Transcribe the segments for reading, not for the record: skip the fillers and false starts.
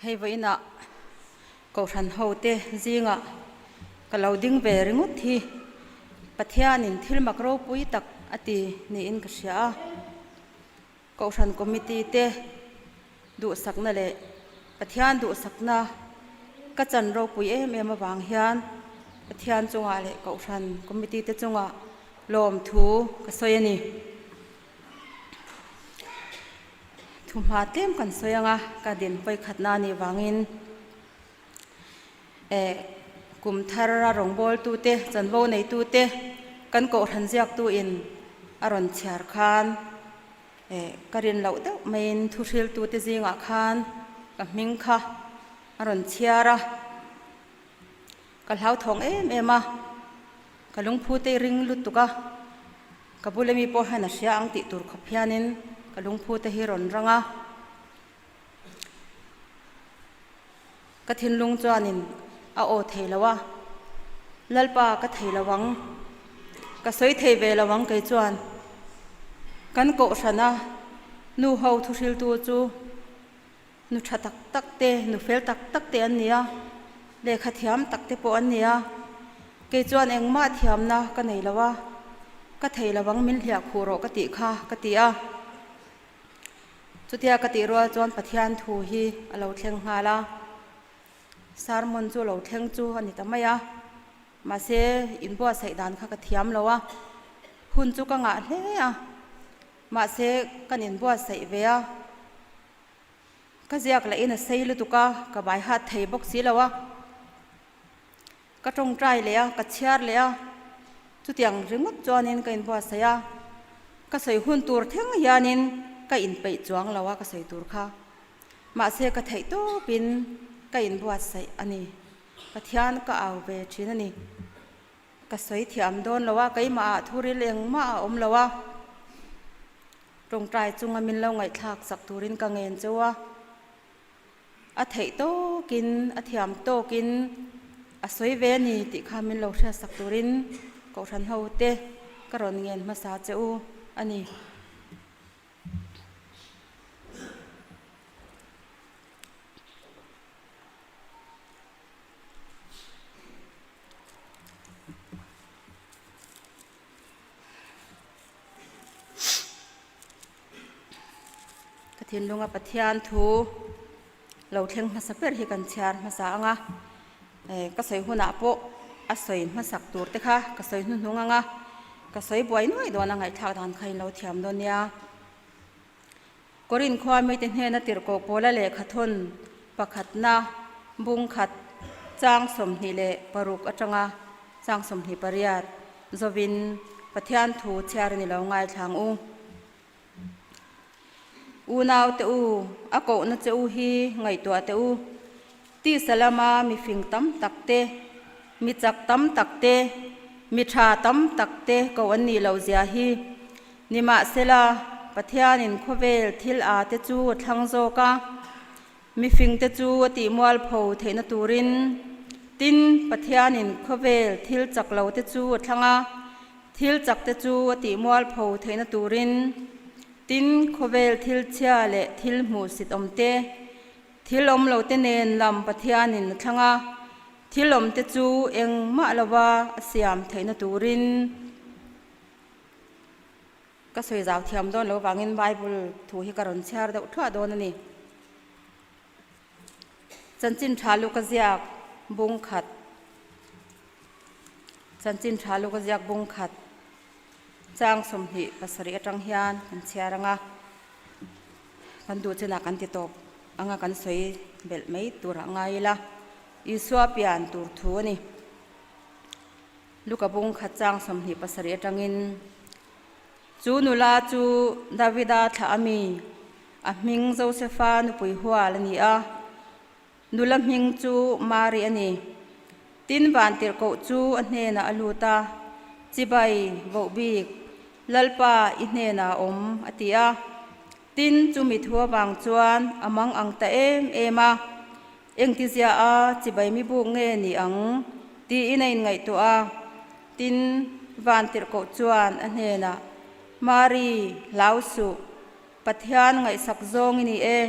Hei vawiinah Kohhran hote zingah ka lo ding ve ringawt hi Pathianin thil mak ropui tak a ti niin ka hria a. Kohhran Committee te duhsakna leh Pathian duhsakna ka chan ropui em em avang hian Pathian chungah leh Kohhran Committee te chungah lawmthu ka sawi a ni. Thuhma tlem kan sawi anga ka din vawikhatna a nih vangin eh kum thar a rawngbawltute chanvo neitute kan kohhran ziaktuin a rawn chhiar khan eh ka rin loh deuh maiin thuhriltute zingah khan ka hming kha a rawn chhiar a. Ka hlauthawng em em a, ka lungphu te ring lutuk a, ka bula mi pawh hian a hria ang tih tur khawp hianin ka lungphu te hi rawn rang a. Ka thinlung chuanin a aw thei lo a, Lalpa ka thei lo ang, ka sawi thei ve lo ang kei chuan kan kohhran a nu ho thuhriltu chu Nu tha tak tak te, nu fel tak tak te an ni a, lehkha thiam tak te pawh an ni a. Kei chuan engmah thiamna ka nei lo a, ka thei lo ang min hliah khuh rawh ka tih kha ka ti a. Chutia ka tih rual chuan Pathian thu hi a lo thleng nghal a, sermon chu lo thleng chu a ni ta mai a. Mahse inbuatsaih dan kha ka thiam lo a, hun chu ka ngah hle a, mahse kan inbuatsaih ve a. Ka ziak lah in a sei lutuk a, ka bai hat thei bawk si lo a. Ka tawngtai leh a, ka chhiar leh a, chutiang ringawt chuanin ka inbuatsaih a. Ka sawi hun tur thleng hianin ka inpeih chuang lo a ka sawi tur kha. Mahse ka theih tawpin ka inbuatsaih a ni. Pathian ka au ve thin a ni. Ka sawi thiam dawn lo a, keimah ah thuril engmah a awm lo a. Tawngtai chunga min lo ngaihthlak sak turin ka ngen cheu a, a theih tawkin, a thiam tawkin a sawi ve a ni tih kha min lo hriat sak turin Kohhran hote ka rawn ngen hmasa che u a ni. Ka thinlunga Pathian thu lo thleng hmasa ber hi kan chhiar hmasa ang a, ka sawi hunah pawh a sawi hmasak tur te kha ka sawi hnuhnung ang a, ka sawi buai nuai dawn a ngaihthlak dan kha in lo thiam dawn nia. Korin khua mite hnena tirhkoh pawla lehkha thawn pakhatna bung khat chang 26 atanga chang 28 zawin Pathian thu chhiar a ni lo ngaithlang u. Unau te u, a kohna che u hi ngaihtuah teh u. Tisa lama mifing tam tak te, mi chak tam tak te, mi tha tam tak te koh an nih loh zia hi. Nimahsela, Pathianin khawvel thil a te chu a thlang zawk a, mifingte chu a tihmualpho theihna turin. Tin, Pathianin khawvel thil chak lo te chu a thlang a, thil chak te chu a tihmualpho theihna turin. Tin, khawvel thil chhia leh thil hmuhsit awm te, thil awm lo te nen lam Pathianin a thlang a, thil awm te chu engmah lova a siam theihna turin. Ka sawi zau thiam dawn lo vangin Bible thu hi ka rawn chhiar deuh thuah dawn a ni. Chanchin tha lu ka ziak bung khat Chanchin tha lu ka ziak bung khat chang 27 atang hian kan chhiar ang a, kan duh chinah kan ti tawp anga kan sawi belh mai turah ngai ila Isua pian tur thu a ni. Luka bung khat chang 27 atangin, Chu nula chu Davida thlah a mi, a hming Josefa nupui hual a ni a, nula hming chu Mari a ni. Tin vantirhkoh chu a hnenah a lut a, Chibai, vohbik, Lalpa i hnenah a awm, a ti a. Tin chumi thu avang chuan a mang ang ta em em a. Engtizia a chibai mi buk nge ni ang? tiin a inngaihtuah a. Tin, Vantirhkoh chuan a hnenah, Mari, hlau suh. Pathian ngaihsak zawng i ni e.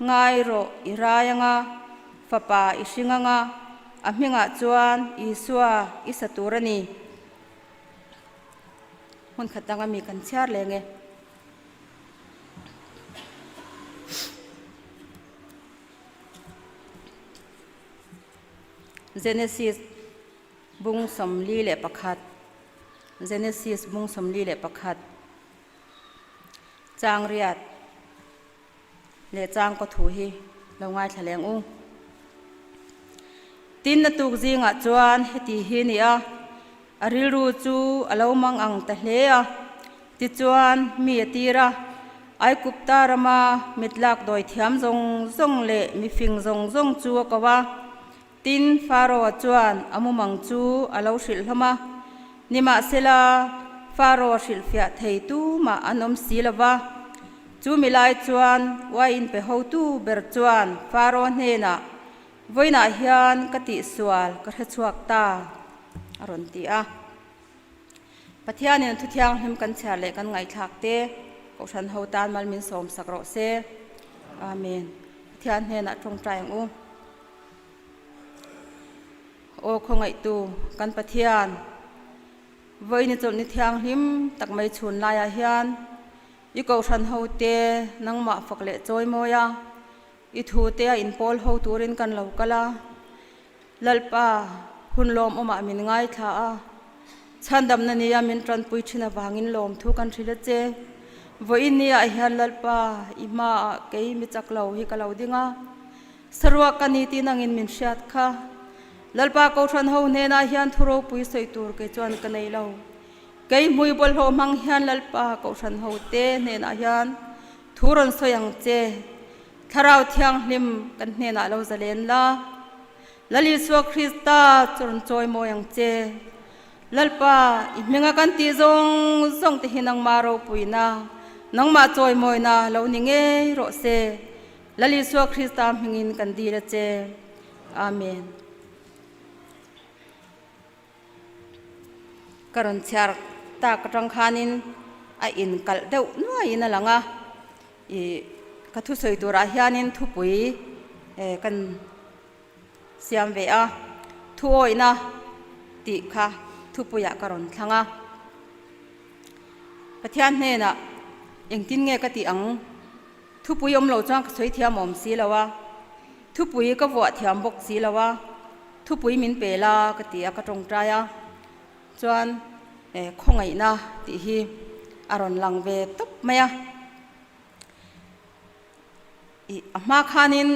Ngai rawh i rai anga, fapa i hring anga, a hmingah chuan Isua i sa tur a ni. Hmun khat danga mi kan chhiar leng e. Genesis bung 41 Genesis bung 41 Chang riat leh chang kaw thu hi lo ngaithla leng u. Tin a tuk zingah chuan heti hi ni a, a rilru chu a lo mang ang ta hle a. Tichuan mi a tir a, Aigupta rama mitlak dawi thiam zawng zawng leh mifing zawng zawng chu a ko a. Tin, Faro-a chuan a mumang chu a lo hrilh hlawm a. Nimahsela, Faro-a hrilhfiah thei tumah an awm si lo va. Chu mi lai chuan uaiin pe hotu ber chuan Faro hnenah, Vawiinah hian ka tihsual ka hrechhuak ta, a rawn ti a. Pathianin thuthianghlim kan chhiar leh kan ngaihthlak te Kohhran ho tan mal min sawmsak rawh se. Amen. Pathian hnenah tawngtai ang u. Aw khawngaihtu kan Pathian, vawiin i chawlhni thianghlim tak mai chhun laiah hian i Kohhran ho te nangmah fak leh chawi mawi a, i thu te a inpawl ho turin kan lo kal a. Lalpa, hun lawmawmah min ngaithla a, chhandamna nia min tanpui thin avangin lawmthu kan hrilh a che. Vawiin niah hian Lalpa, i hmaah kei mi chak lo hi ka lo ding a, saruak ka ni tih nangin min hriat kha. Lalpa Kohhran ho hnenah hian thu ropui sawi tur kei chuan ka nei lo. Kei hmui bawlhhlawh hmang hian Lalpa Kohhran ho te hnenah hian thu rawn sawi ang che. Thlarau Thianghlim kan hnenah lo zalen la. Lal Isua Krista chu rawn chawi mawi ang che. Lalpa, i hminga kan tih zawng zawng te hi nangmah ropuina, nangmah chawi mawina lo ni ngei rawh se. Lal Isua Krista hmingin kan dil a che. Amen. Ka rawn chhiar tak atang khanin a inkalh deuh nuaiin a lang a. Ih ka thusawi turah hianin thupui eh kan siam ve a, thuawihna tih kha thupuiah ka rawn thlang a. Pathian hnenah engtin nge ka tih ang? Thupui awm lo chuan ka sawi thiam awm si lo a, thupui ka vuah thiam bawk si lo a, thupui min pe la ka ti a ka tawngtai a. Chuan khawngaihna tih hi a rawn lang ve tawp mai a. Ih a hma khanin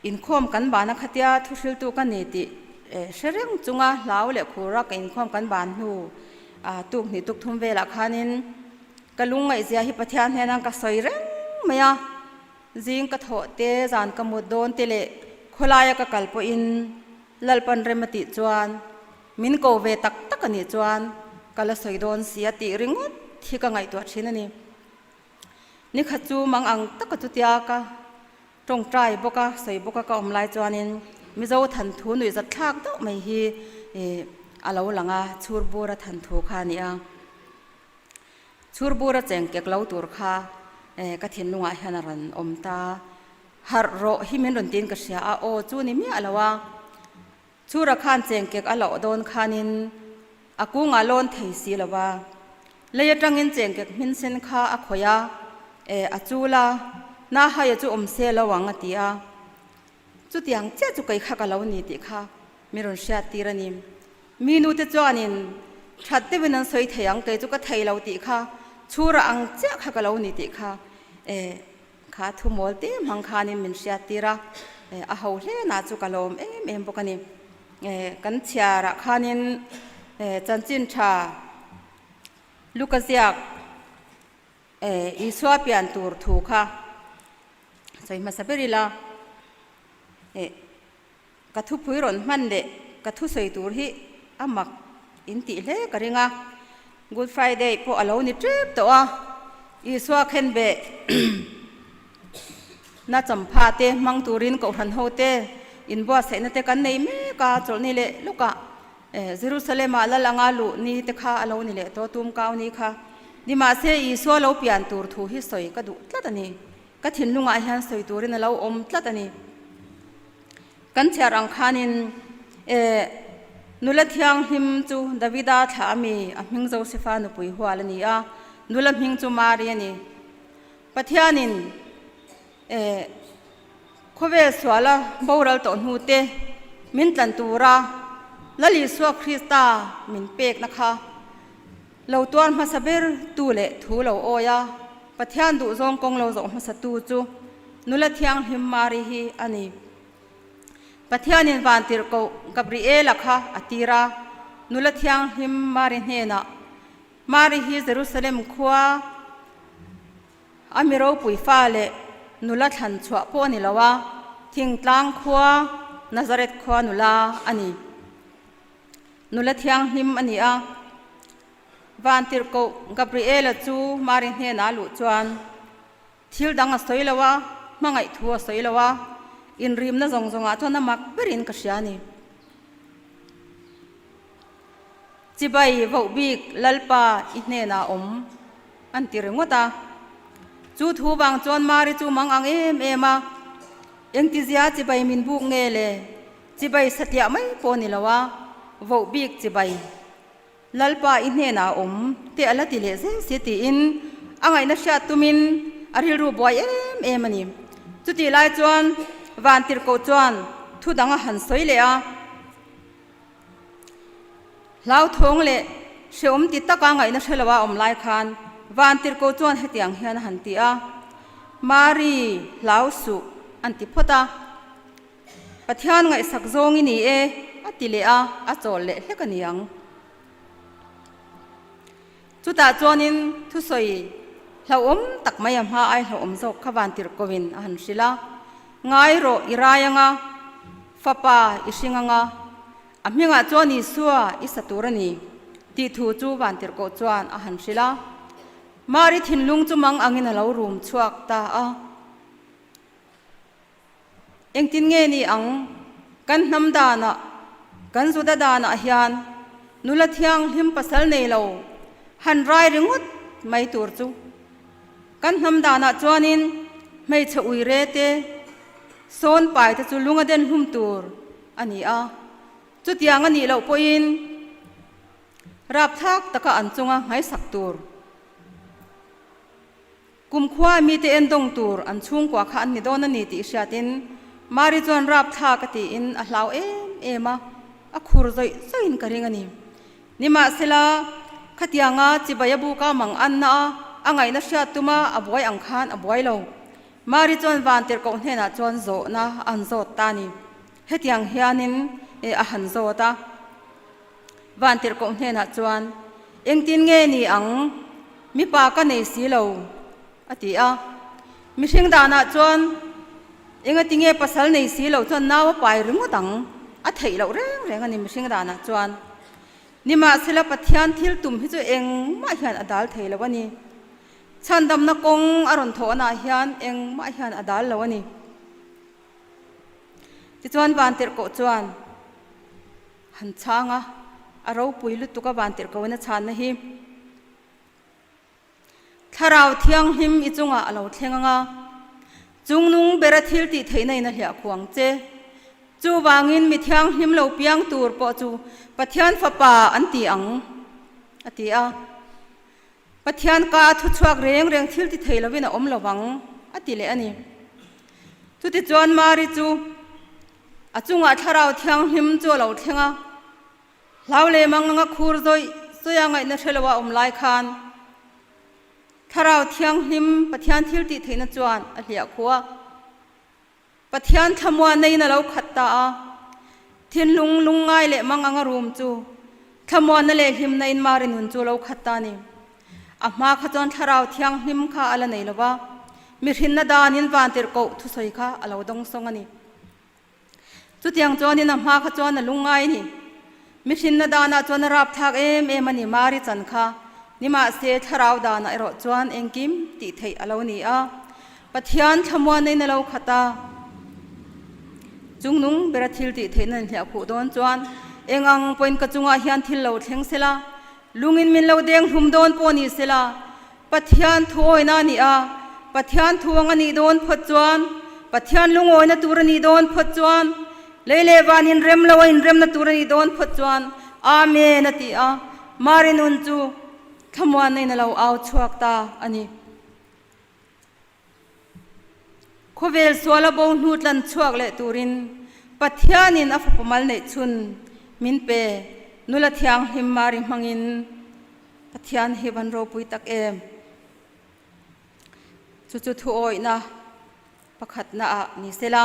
inkhawm kan ban a khatia thu hriltu ka ni tih hre reng chunga hlau leh khura ka inkhawm kan ban hnu tuk hnih tuk thum velah khanin ka lungngaihzia hi Pathian hnena ka sawi reng mai a. Zing ka thawh te, zan ka mut dawn te leh khawlaia ka kal pawhin Lalpan rem a tih chuan min ko ve tak tak a nih chuan ka la sawi dawn si a tih ringawt hi ka ngaihtuah thin a ni. Nikhat chu mang ang taka chutia ka tawngtai bawk a, sawi bawk a ka awm lai chuanin Mizo thanthu nuihzat thlak deuh mai hi a lo lang a, chhurbura thanthu kha a ni a. Chhur bur a cheng kek lo tur kha ka thinlungah hian a rawn awm ta. Harh rawh hi min rawn tiin ka hria a, aw chu ni miah lo a. Chhura khan cheng kek a loh dawn khanin a kungah lawn thei si lo va. Lei atangin cheng kek hmin sen kha a khawih a, a chul a, Nahaia chu awm se lo ang a ti a. Chutiang chiah chu kei kha ka lo ni tih kha mi rawn hriat tir a ni. Mi nute chuanin that deuhin an sawi thei ang, kei chu ka thei lo tih kha chhura ang chiah kha ka lo ni tih kha e kha thu mawl te hmang khanin min hriat tir a, e a ho hlenah chu ka lawm em em bawk a ni. E kan chhiarah khanin e chanchin tha Luka ziak e Isua pian tur thu kha sawi hmasa ber ila e Ka thupui rawn hman leh ka thusawi tur hi a mak in tih hle ka ring a, Good Friday pawh a lo ni tep tawh a, Isua khenbeh na champha te hmang turin Kohhran ho te inbuatsaihna te kan nei mek a, chawlhni leh lawkah Jerusalem ah lal anga luh ni te kha a lo ni leh tawh, tumkau ni kha. Nimahse, Isua lo pian tur thu hi sawi ka duh tlat a ni. Ka thinlungah hian sawi turin a lo awm tlat a ni. Kan chhiar ang khanin, e, nula thianghlim chu Davida thlah a mi, a hming Josefa nupui hual a ni a, nula hming chu Mari a ni. Pathianin, e, khawvel suala boral tawh hnute min tlan tura Lal Isua Krista min pekna kha lo tuar hmasa ber tu leh thu lo awi a, Pathian duhzawng kawng lo zawh hmasa tu chu nula thianghlim Mari hi a ni. Pathianin vantirhkoh Gabriela kha a tir a, nula thianghlim Mari hnenah, Mari hi Jerusalem khua a mi ropui fa leh nula thlan chhuah pawh a ni lo a, thingtlang khua Nazareth khua nula a ni. Nula thianghlim a ni a. Vantirhkoh Gabriela chu Mari hnenah a luh chuan thil dang a sawi lo a, hmangaih thu a sawi lo a, inrimna zawng zawngah chuan a mak berin ka hria a ni. Chibai voh bik Lalpa i hnenah awm an ti ringawt a. Chu thu vang chuan Mari chu mang ang em em a, Engtizia chibai min buk nge le? Chibai satliah mai pawh ni lo a, voh bik chibai Lalpa i hnenah a awm teh a la ti leh zel si tiin a ngaihna hriat tumin a rilru buai em em a ni. Chutih lai chuan Vantirhkoh chuan thu dang a han sawi leh a. Hlauthawng leh hrehawm ti taka ngaihna hre loa awm lai khan Vantirhkoh chuan hetiang hian a han ti a, Mari, hlau suh, an ti phawt a. Pathian ngaihsak zawng i ni e, a ti leh a, a chawl leh hlek a ni ang. Chutah chuanin thusawi hlauhawm tak mai a hma ai hlauhawm zawk kha vantirhkohin a han hrilh a, Ngai rawh i rai anga, fapa i hring anga, a hmingah chuan Isua i sa tur a ni, tih thu chu vantirhkoh chuan a han hrilh a. Mari thinlung chu mang angin a lo rum chhuak ta a. Engtin nge ni ang? Kan hnam danah, kan Juda danah hian nula thianghlim pasal nei lo han rai ringawt mai tur chu. Kan hnam danah chuanin hmeichhe uire te, sawn pai te chu lung a den hlum tur a ni a. Chutiang a nih loh pawhin rapthlak taka an chunga nghaisak tur. Kumkhua mite endawng tur an chhungkua kha an ni dawn a ni tih hriatin Mari chuan rapthlak a tiin a hlau em em a, a khur zawih zawihin ka ring a ni. Nimahsela, khatianga chibai a buka mang anna a, a ngaihna hriat tuma a buai ang khan a buai lo. Mari chuan vantirhkoh hnenah chuan zawhna a han zawt ta a ni. Hetiang hianin a han zawt a. Vantirhkoh hnenah chuan, Engtin nge ni ang? Mipa ka nei si lo, a ti a. Mihring danah chuan, Engati nge pasal nei si lo chuan nau a pai ringawt ang? A theih loh reng reng a ni mihring danah chuan. Nimahsela Pathian thil tum hi chu engmah hian a dal thei lo a ni. Chhandamna kawng a rawn thawhnaah hian engmah hian a dal lo a ni. Tichuan Vantirhkoh chuan. Han chhang a, a ropui lutuk a vantirhkoin a chhanna hi. Thlarau Thianghlim i chungah a lo thleng ang a, chungnung bera thil tih theihna in a hliah khuang che. Chuvangin mi thianghlim lo piang tur pawh chu Pathian Fapa an ti ang, a ti a. Pathian ka thuchhuak reng reng thil ti thei lovin a awm lovang, a ti leh a ni. Chutichuan Mari chu A chungah Thlarau Thianghlim chu a lo thleng a, hlau leh mang anga khur zawih zawih a ngaihna hre loa awm lai khan Thlarau Thianghlim Pathian thil tih theihna chuan a hliah khuh a. Pathian thlamuan neiin a lo khat ta a, thinlung lungngai leh mang anga rum chu thlamuanna leh hlimna in Mari nun chu a lo khat ta a ni. A hma kha chuan Thlarau Thianghlim kha a la nei lo va, mihrinna danin vantirhkoh thusawi kha a lo dawngsawng a ni. Chutiang chuanin a hma kha chuan a lungngai a ni. Mihrinna danah chuan a rapthlak em em a ni Mari chan kha. Nimahse, Thlarau danah erawh chuan engkim tih theih a lo ni a. Pathian thlamuanna in a lo khat a. Chungnung bera thil tih theihna inhliah khuh dawn chuan eng ang pawhin ka chungah hian thil lo thleng sela, lungin min lo deng hlum dawn pawh ni sela. Pathian thu awina a ni a, Pathian thu ang a nih dawn phawt chuan, Pathian lungawina tur a nih dawn phawt chuan, lei leh van inrem lo a inremna tur a nih dawn phawt chuan, Amen a ti a, Mari nun chu thlamuanna in a lo au chhuak ta a ni. Khawvel suala bo hnu tlan chhuak leh turin Pathianin a fapa mal neih chhun min pe. Nula thianghlim Mari hmangin Pathian hi van ropui tak em? Chu chu thuawihna pakhatna ah ni sela.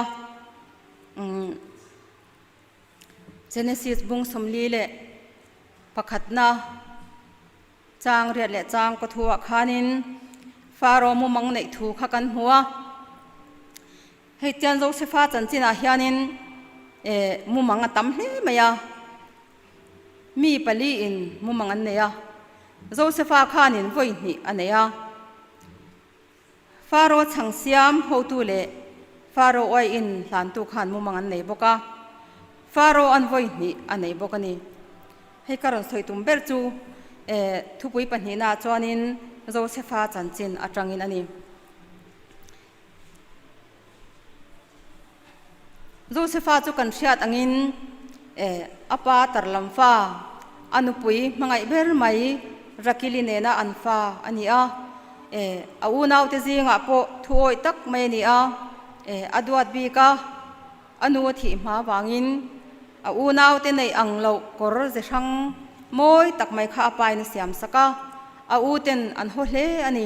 Genesis bung 41na Chang riat leh chang kaw thuah khanin Faro mumang neih thu kha kan hmu a. Hei chian Josefa chanchinah hianin eh mumang a tam hle mai a, mi paliin mumang an nei a, Josefa khanin vawi hnih a nei a. Faro chhang siam hotu leh Faro uaiin hlantu khan mumang an nei bawk a, Faro an vawi hnih a nei bawk a ni. Hei ka rawn sawi tum ber chu thupui pahnihnaah chuanin Josefa chanchin atangin a ni. Josefa chu kan hriat angin a pa tarlam fa, a nupui hmangaih ber mai Rakili nena an fa a ni a. A unaute zingah pawh thu awih tak mai a ni a, a duat bik a, a nu a thih hma vangin a unaute neih ang loh kawr ze hrang mawi tak mai kha a pain a siam sak a, a uten an haw hle a ni.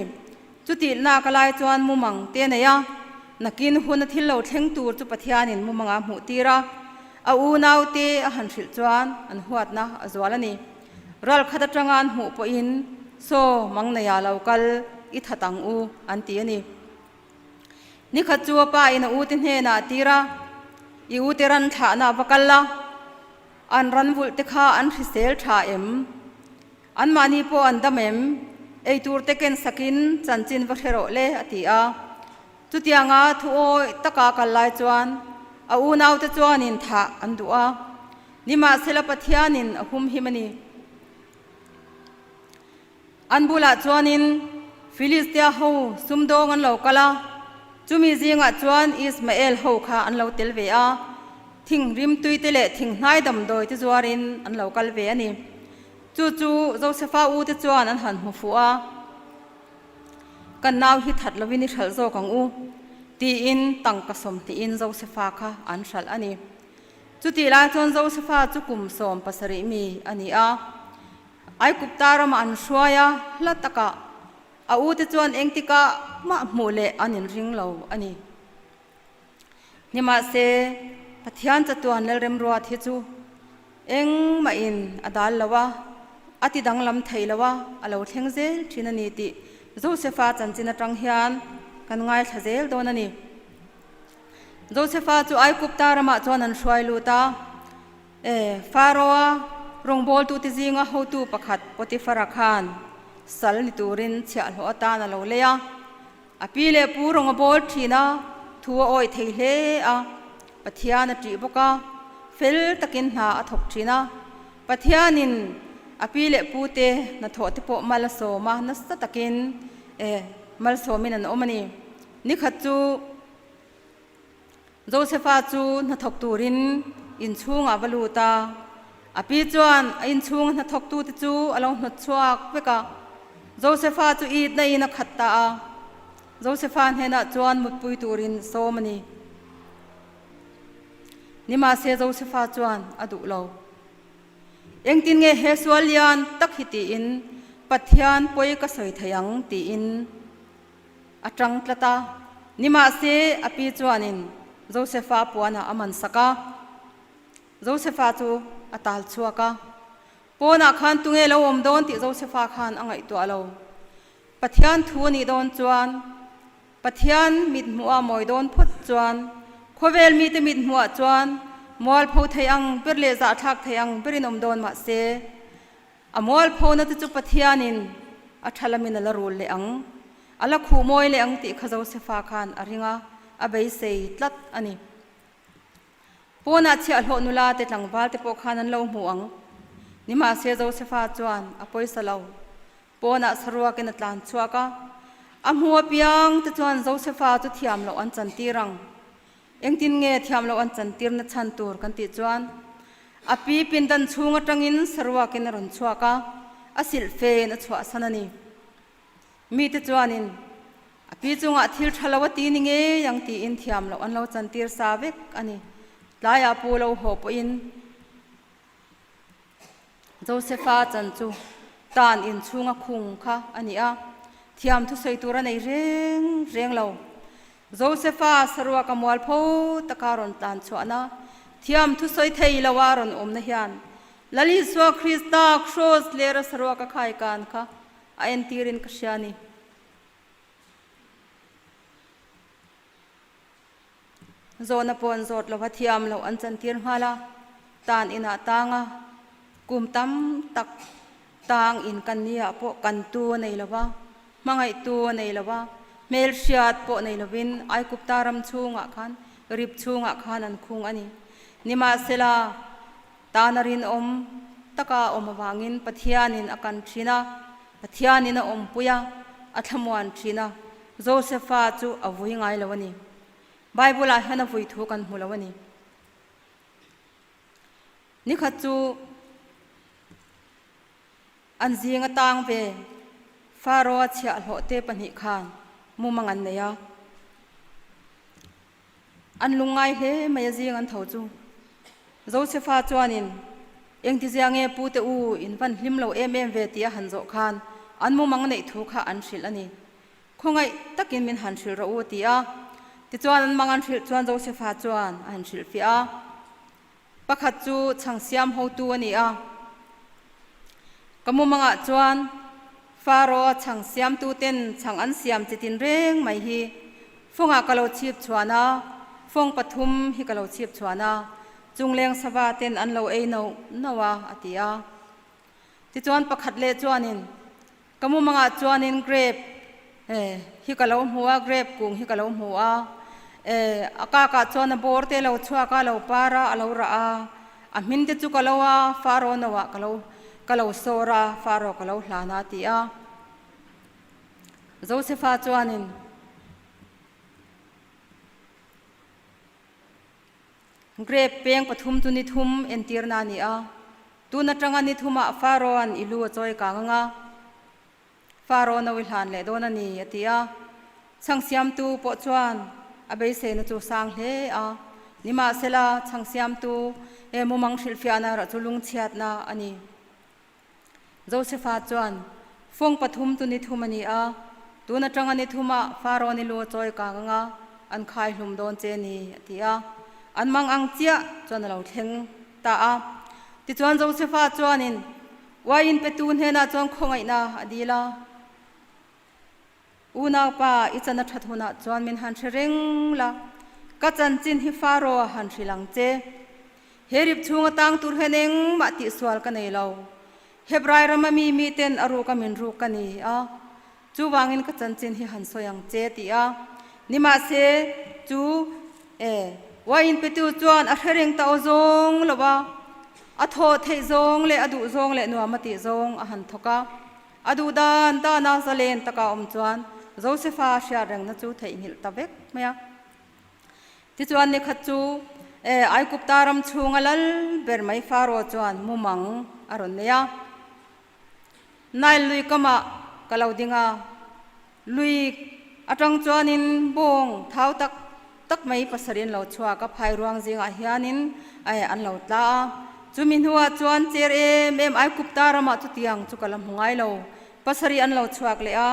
Chutihna ka lai chuan mumang te a nei a, nakin hun a thil lo thleng tur chu Pathianin mumanga a hmuh tir a, a unaute a han hrilh chuan an huatna a zual a ni. Ral khat atanga an hmuh pawhin, Saw, mang neia lo kal i that ang u, an ti a ni. Nikhat chu a pa in a ute hnenah a tir a, I ute ran thlahna va kal la, an ran vulh te kha an hrisel tha em? Anmahni pawh an dam em? Eitur te ken sakin chanchin va hre rawh le, a ti a. Chutianga thu awih taka kal lai chuan a unaute chuanin thah an duh a. Nimahsela Pathianin a humhim a ni. An bulah chuanin Filistia ho sumdawng an lo kal a, chumi zingah chuan Ismael ho kha an lo tel ve a. Thing rimtui te leh thing hnai damdawi te zuarin an lo kal ve a ni. Chu chu Josefa u te chuan an han hmu fuh a, Kan nau hi that lovin i hralh zawk ang u, tiin tangka sawmhnihin Josefa kha an hralh a ni. Chutih lai chuan Josefa chu kum 17 mi a ni a. Aigupta ramah an hruai a, hla takah a u te chuan engtikah mah hmuh leh an inring lo a ni. Nimahse, Pathian chatuan Lalremruat hi chu engmahin a dal lo a, a ti danglam thei lo a, a lo thleng zel thin a ni tih Josefa chanchin atang hian kan ngaithla zel dawn a ni. Josefa chu Aigupta ramah chuan an hruai lut a, e, Pharaoh-a rawngbawltute zinga hotu pakhat Potiphar-a khan sal ni turin chhiahhlawh atan a lo lei a. A pi leh pu rawng a bawl thin a, thu a awih thei hle a, Pathian a ṭih bawk a, fel takin hna a thawk thin a. Pathianin a pi leh pute hnathawh te pawh mal a sawm a, nasa takin e malsawmin an awm a ni. Nikhat chu Josefa chu hnathawk turin inchhungah va lut a, a pi chuan a inchhunga hnathawktute chu a lo hnawt chhuak vek a. Josefa chu itna in a khat ta a, Josefa hnenah chuan mutpui turin sawm a ni. Nimahse Josefa chuan a duh lo. Engtin nge he sual lian tak hi tiin Pathian pawi ka sawi thei ang tiin A tang tlat a, nimahse a pi chuanin Josefa puanah a man sak a. Josefa chu a tal chhuak a, Pawnah khan tunge lo awm dawn tih Josefa khan a ngaihtuah lo. Pathian thu a nih dawn chuan, Pathian mithmuha mawi dawn phawt chuan, khawvel mite mithmuhah chuan mualpho thei ang ber leh zahthlak thei ang berin awm dawn mahse, A mualphona te chu Pathianin a tha lamin a la rul leh ang, a la khuh mawi leh ang tih kha Josefa khan a ring a, a beisei tlat a ni. Pawnah chhiahhlawh nula te tlangval te pawh khan an lo hmu ang. Nimahse Josefa chuan a pawisa lo. Pawnah saruakin a tlan chhuak a, a hmu apiang te chuan Josefa chu thiam loh an chantir ang. Engtin nge thiam loh an chantirna chhan tur kan tih chuan a pi pindan chhung atangin saruakin a rawn chhuak a, a silh fein a chhuahsan a ni. Mite chuanin a pi chungah thil tha lo a ti ni ngei ang tiin thiam loh an lo chantir sa vek a ni. Tlaiah pu lo haw pawhin Josefa chan chu tan inchhunga khung kha a ni a, thiam thusawi tur a nei reng reng lo. Josefa saruaka mualpho taka rawn tlan chhuahna, thiam thusawi thei loa rawn awmna hian Lal Isua Krista kraws lera saruaka khaikan kha a entirin ka hria a ni. Zawhna pawh an zawt lova thiam loh an chantir nghal a, tan inah tang a, kum tam tak tang in kan nia pawh kan tu a nei lova, hmangaih tu a nei lova, hmelhriat pawh nei lovin Aikupta ram chhungah khan rip chhungah khan an khung a ni. Nimahsela, tan a rinawm taka awm avangin Pathianin a kan thin a, Pathianin a awmpui a, a thlamuan thin a, Josefa chu a vui ngai lo a ni. Bible-ah hian a vui thu kan hmu lo a ni. Nikhat chu an zing a tang ve Pharaoh-a chhiahhlawh te pahnih khan mumang an nei a. An lungngai hle mai a zing an tho chu. Josefa chuanin, Engtizia nge pu te u in van hlim lo em em ve tih a han zawh khan an mumang neih thu kha an hrilh a ni. Khawngaih takin min han hrilh rawh u a ti a. Tichuan an mang an hrilh chuan Josefa chuan a han hrilhfiah a. Pakhat chu chhang siam hotu a ni a. Ka mumangah chuan Faro chhang siamtuten chhang an siam chi tin reng mai hi fawngah ka lo chhip chhuan a, fawng pathum hi ka lo chhip chhuan a, chungleng sava ten an lo ei no no a, a ti a. Tichuan pakhat leh chuanin Ka mumangah chuanin grape hi ka lo hmu a, grape kung hi ka lo hmu a, a kakah chuan a bawr te a lo chhuak a, a lo par a, a lo rah a, a hmin te chu ka lo a, Faro noah ka lo ka lo sawr a, Faro ka lo hlan a, a ti a. Josefa chuanin. Grape peng pathum chu ni thum entirna a ni a. Tun atanga ni thumah Pharaoh-a'n i lu a chawi kang ang a, Pharaoh no i hlan leh dawn a ni, a ti a. Chhang siamtu pawh chuan a beiseina chu sang hle a. Nimahsela, chhang siamtu he mumang hrilhfiahna erawh chu lungchhiatna a ni. Josefa chuan, Fawng pathum chu ni thum a ni a, tun atanga ni thumah Pharaoh-ni lu a chawi kang ang a, an khai hlum dawn che a ni, a ti a. An mang ang chiah chuan a lo thleng ta a. Tichuan Josefa chuanin uaiin petu hnenah chuan khawngaihna a dil a, Unaupa, i chan a that hunah chuan min han hre reng la, ka chanchin hi Pharaoh a han hrilh ang che. He rip chhunga tang tur hian engmah tihsual ka nei lo. Hebrai rama mi miten a ruk a min ruk ka ni a, chuvangin ka chanchin hi han sawi ang che, ti a. Nimahse, chu e, uaiin petu chuan a hre reng ta aw zawng lo a, a thawh theih zawng leh a duh zawng leh nuam a tih zawng a han thawk a. A duh dan dana zalen taka awm chuan Josefa hriat rengna chu theihnghilh ta vek mai a. Tichuan nikhat chu Aigupta ram chhunga lal ber mai Faro chuan mumang a rawn nei a. Nile lui kamah ka lo ding a, lui atang chuanin bawng thau tak tak mai pasarih an lo chhuak a, phai ruang zingah hianin an lo tla a. Chumi hnuah chuan cher em em Aigupta ramah chutiang chu ka la hmu ngai lo, pasarih an lo chhuak leh a.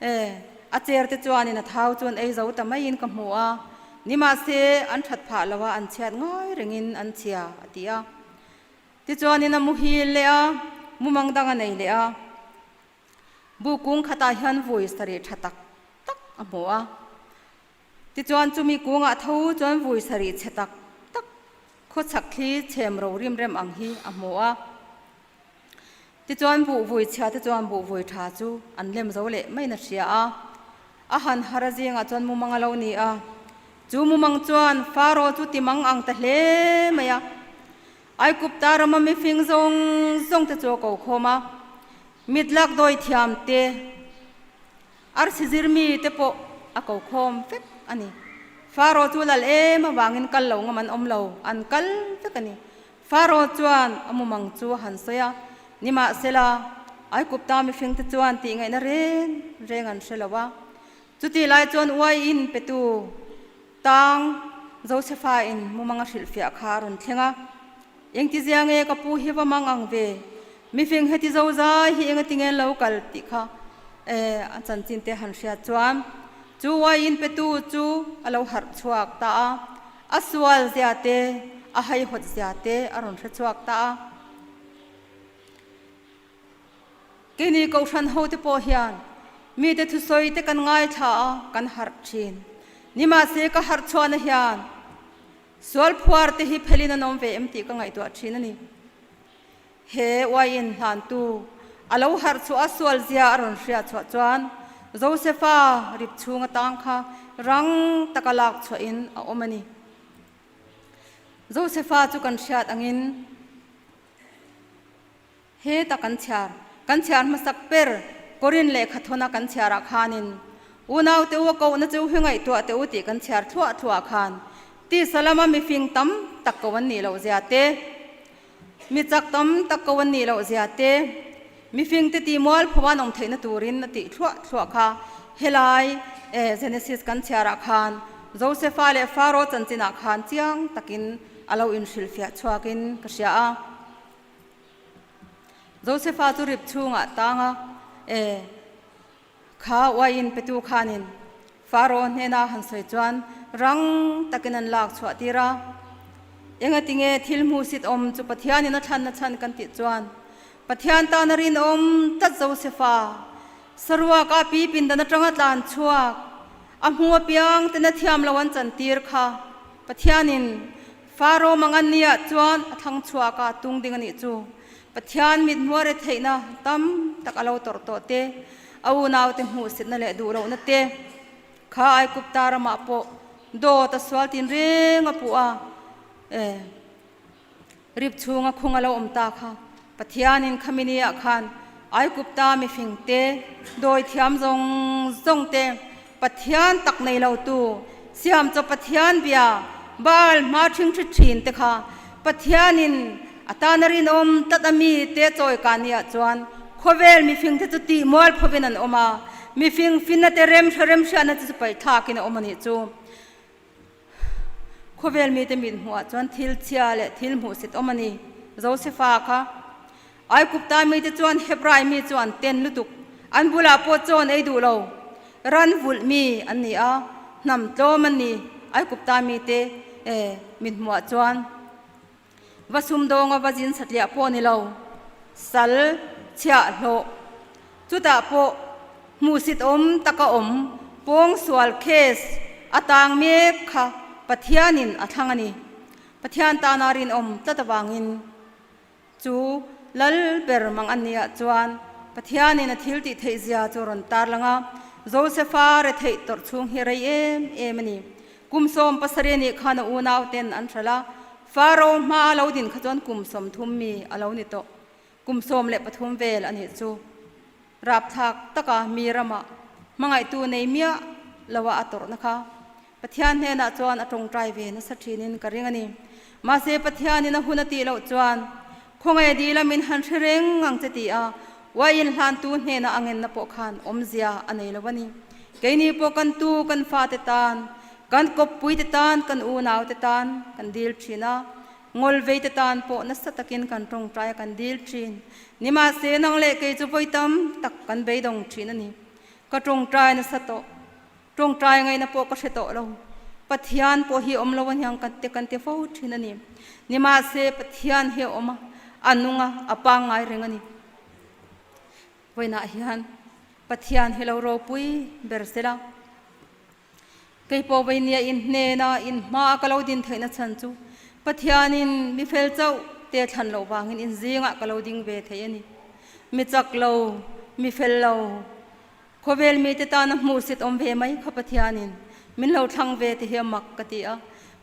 E, a cher te chuanin a thau chuan ei zo ta maiin ka hmu a, nimahse an that phah lo a, an chhiat ngai rengin an chhia, a ti a. Tichuanin a muhil leh a, mumang dang a nei leh a. Bu kung khatah hian vui sarih tha tak tak a hmu a. Tichuan chumi kungah tho chuan vui sarih chhe tak tak khawchhak thli chhem ro rim rem ang hi a hmu a. Tichuan buh vui chhia te chuan buh vui tha chu an lem zo leh maiin a hria a. A han har a zingah chuan mumang a lo ni a. Chu mumang chuan Faro chu ti mang ang ta hle mai a. Aikupta rama mifing zawng zawng te chu a ko khawm a. Mit lak dawi thiam te, arsi zir mi te pawh a ko khawm vek a ni. Faro chu lal em avangin kal lo ngam an awm lo, an kal vek a ni. Faro chuan a mumang chu a han sawi a, nimahsela Aigupta mihringte chuan tih ngaihna reng reng an hre lo a. Chutih lai chuan uai in petu tang Josefa in mumang a hrilhfiah kha a rawn thleng a, Engtizia nge ka pu hi va mang ang ve? Mifing heti zozai hi engatinge lo kal tih kha a chanchin te han hriat chuan chu uai in petu chu a lo harh chhuak ta a, a sual zia te, a haihawt zia te a rawn hre chhuak ta a. Keini Kohhran hote pawh hian mite thusawi te kan ngaithla a, kan harh thin. Nimahse ka harh chhuahna hian sual phuar te hi phelin an awm ve em tih ka ngaihtuah thin a ni. He uaiin hlantu a lo harh chhuah a sual zia a rawn hriat chhuah chuan Josefa rip chhung atang kha rang taka lak chhuahin a awm a ni. Josefa chu kan hriat angin Heta kan chhiar, kan chhiar hmasak ber Korin lehkha thawna kan chhiarah khanin Unaute u a kohna chu hi ngaihtuah teh u tih kan chhiar thluah thluah khan tisa lama mifing tam tak ko an nih loh zia te, mi chak tam tak ko an nih loh zia te, mifing te tih mualpho an awm theihna turin a tih thluah thluah kha helai Genesis kan chhiarah khan Josefa leh Faro chanchinah khan chiang takin a lo inhrilhfiah chhuakin ka hria a. Josefa chu rip chhungah tang a, E, kha uaiin petu khanin Faro hnena han sawi chuan rang takin an lak chhuah tir a. Engatinge thil hmuhsit awm chu Pathianin a thlanna chhan kan tih chuan Pathian tana rinawm tlat Josefa saruak a pi pindan atanga tlan chhuak a hmu apiang tena thiam lo an chantir kha Pathianin Faro mangan niah chuan a thlang chhuak a tung ding a nih chu. Pathian mit hmuar e theihna tam tak a lo tawrh tawh te, a unaute hmuhsitna leh duh lohna te kha Aigupta ramah pawh dawt a sual tin reng a puh a, e, rip chhunga khung a lo awm ta kha. Pathianin khami niah khan Aigupta mifing te, dawi thiam zawng zawng te, Pathian tak nei lotu, siam chaw Pathian bia, Baal hma ṭhingṭhi ṭhin te kha Pathianin a tana rinawm tlat a mi te chawi ka niah chuan khawvel mifing te chu tih mual phovin an awm a, mifing finna te rem hre rem hriatna te chu paih thlakin a awm a nih chu. Khawvel mite mit hmuhah chuan thil chhia leh thil hmuhsit awm a ni. Josefa kha Aigupta mite chuan Hebrai mi chu an ten lutuk. An bulah pawh chawn ei duh lo. Ran vulh mi an ni a, hnam tlawm an ni. Aigupta mite mit hmuhah chuan Va sumdawnga va zin satliah pawh ni lo, sal chhiah hlawh. Chutah pawh hmuhsit awm taka awm pawngsual case a tang mek kha Pathianin a thlang a ni. Pathian tana rinawm tlat avangin chu lal ber mang an niah chuan Pathianin a thil tih theih zia chu a rawn tarlang a, Josefa retheih tawrh chhung hi rei em em a ni. Kum 17 nih khan a unau ten an hralh a, Faro hma a lo din kha chuan kum 30 mi a lo ni tawh. Kum 13 vel a nih chu. Rapthlak taka mi ramah hmangaihtu nei miah loa a tawrhna kha Pathian hnenah chuan a tawngtai ve nasa thinin ka ring a ni. Mahse Pathianin a hun a tih loh chuan khawngaih dila min han hre reng ang che ti a uaiin hlantu hnenah a ngenna pawh khan awmzia a nei lo a ni. Keini pawh kan tu kan fate tan, kan kawppuite tan, kan unaute tan kan dil thin a, ngawlveite tan pawh nasa takin kan tawngtai a kan dil thin. Nimahse nang leh kei chu vawi tam tak kan beidawng thin a ni. Ka tawngtai nasa tawh. Tawngtai ngaihna pawh ka hre tawh lo. Pathian pawh hi awm lo aniang kan ti kan ti fo thin a ni. Nimahse Pathian hi a awm a, a nung a, a pangngai reng a ni. Vawiinah hian Pathian hi lo ropui ber sela. Kei pawh vawinia in hnena in hmaa ka lo din theihna chhan chu Pathianin mi fel chauh te thlan loh vangin in zingah ka lo ding ve thei a ni. Mi chak lo, mi fel lo, khawvel mite tana hmuhsit awm ve mai kha Pathianin min lo thlang ve ti hi a mak ka ti a,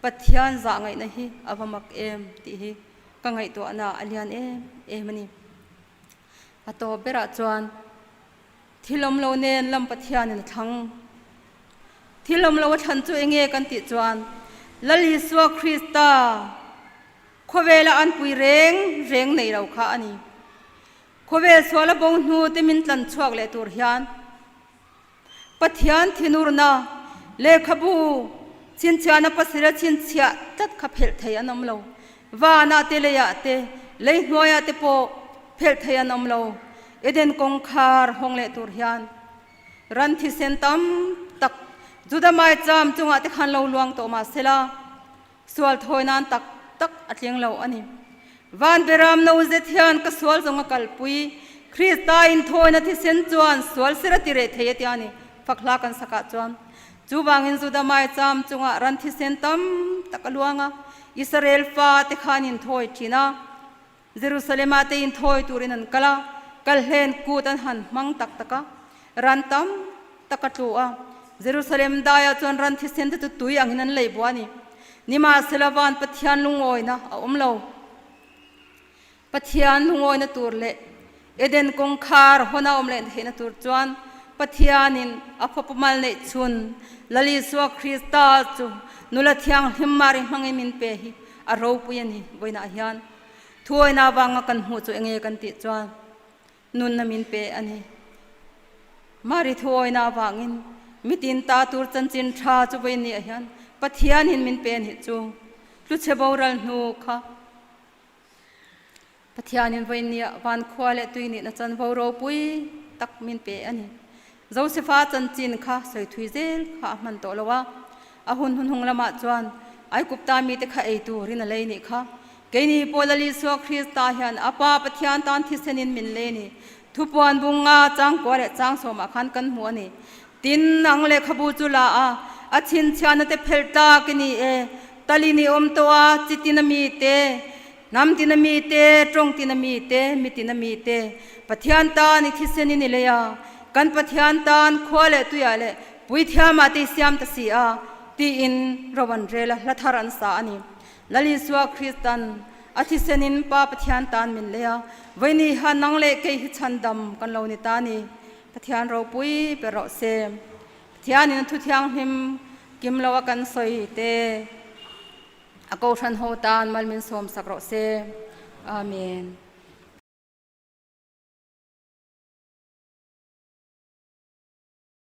Pathian zah ngaihna hi a va mak em tih hi ka ngaihtuahna a lian em em a ni. A tawp berah chuan thil awm lo nen lam Pathianin a thlang. Thil awm lo a thlan chu enge kan tih chuan Lal Isua Krista khawvela an pui reng reng nei lo kha a ni. Khawvel suala bo hnu te min tlan chhuak leh tur hian Pathian thinurna lehkhabu chhinchhiahna pasira chhinchhiah tlat kha phelh thei an awm lo. Vanah te leiah te lei hnuaiah te pawh phelh thei an awm lo. Eden kawngkhar hawng leh tur hian ran thisen tam tak Juda maicham chungah te khan lo luang tawh mah sela Sual thawi nan tak tak a tling lo a ni. Van Beram no zet hian ka sual zawng a kalpui. Krista inthawina thisen chuan sual ser a ti reh thei a tia ni, fak hla kan sakah chuan. Chuvangin Juda maicham chungah ran thisen tam tak a luang a, Israel fate khan inthawi thin a. Jerusalem-ah te inthawi turin an kal a, kalhlen kut an han hmang tak tak a, ran tam tak a tlu a. Jerusalem daiah chuan ran thisen te chu tui angin an lei buah a ni. Nimahsela van Pathian lungawina a awm lo. Pathian lungawina tur leh Eden kawngkhar hawn a awm leh theihna tur chuan Pathianin a fapa mal neih chhun Lal Isua Krista chu nula thianghlim Mari hmangin min pe hi a ropui a ni. Vawiinah hian Thuawina avanga kan hmuh chu enge kan tih chuan nunna min pe a ni. Mari thuawina avangin mitin ta tur chanchin tha chu vawiin ni ah hian Pathianin min pe a nih chu. Tluchhe boral hnu kha Pathianin vawiin ni ah van khua leh tui nihna chanvo ropui tak min pe a ni. Josefa chanchin kha sawi thui zel kha a hman tawh lo a, a hun hunhung lamah chuan Aigupta mite kha ei turin a lei nih kha. Keini pawh Lal Isua Krista hian a Pa Pathian tan thisenin min lei ni. Thupuan bunga changkua leh changsawmah khan kan hmu a ni. Tin, nang lehkhabu chu la a, a chhinchhiahna te phelh tlak i ni e. Talin i awm tawh a, chitin a mi te, hnam tin a mi te, tawng tin a mi te, mi tin a mi te, Pathian tan i thisen i ni lei a, kan Pathian tan khua leh tuiah leh puithiamah te i siam ta si a, tiin ro an rel a, hla thar an sa a ni. Lal Isua Kristan a thisenin Pa Pathian tan min lei a, vawiini hian nang leh kei hi chhandam kan lo ni ta a ni. Pathian ropui ber rawh se. Pathianin a thu thianghlim kim lo a kan sawi te a kohhran ho tan mal min sawm sak rawh se. Amen.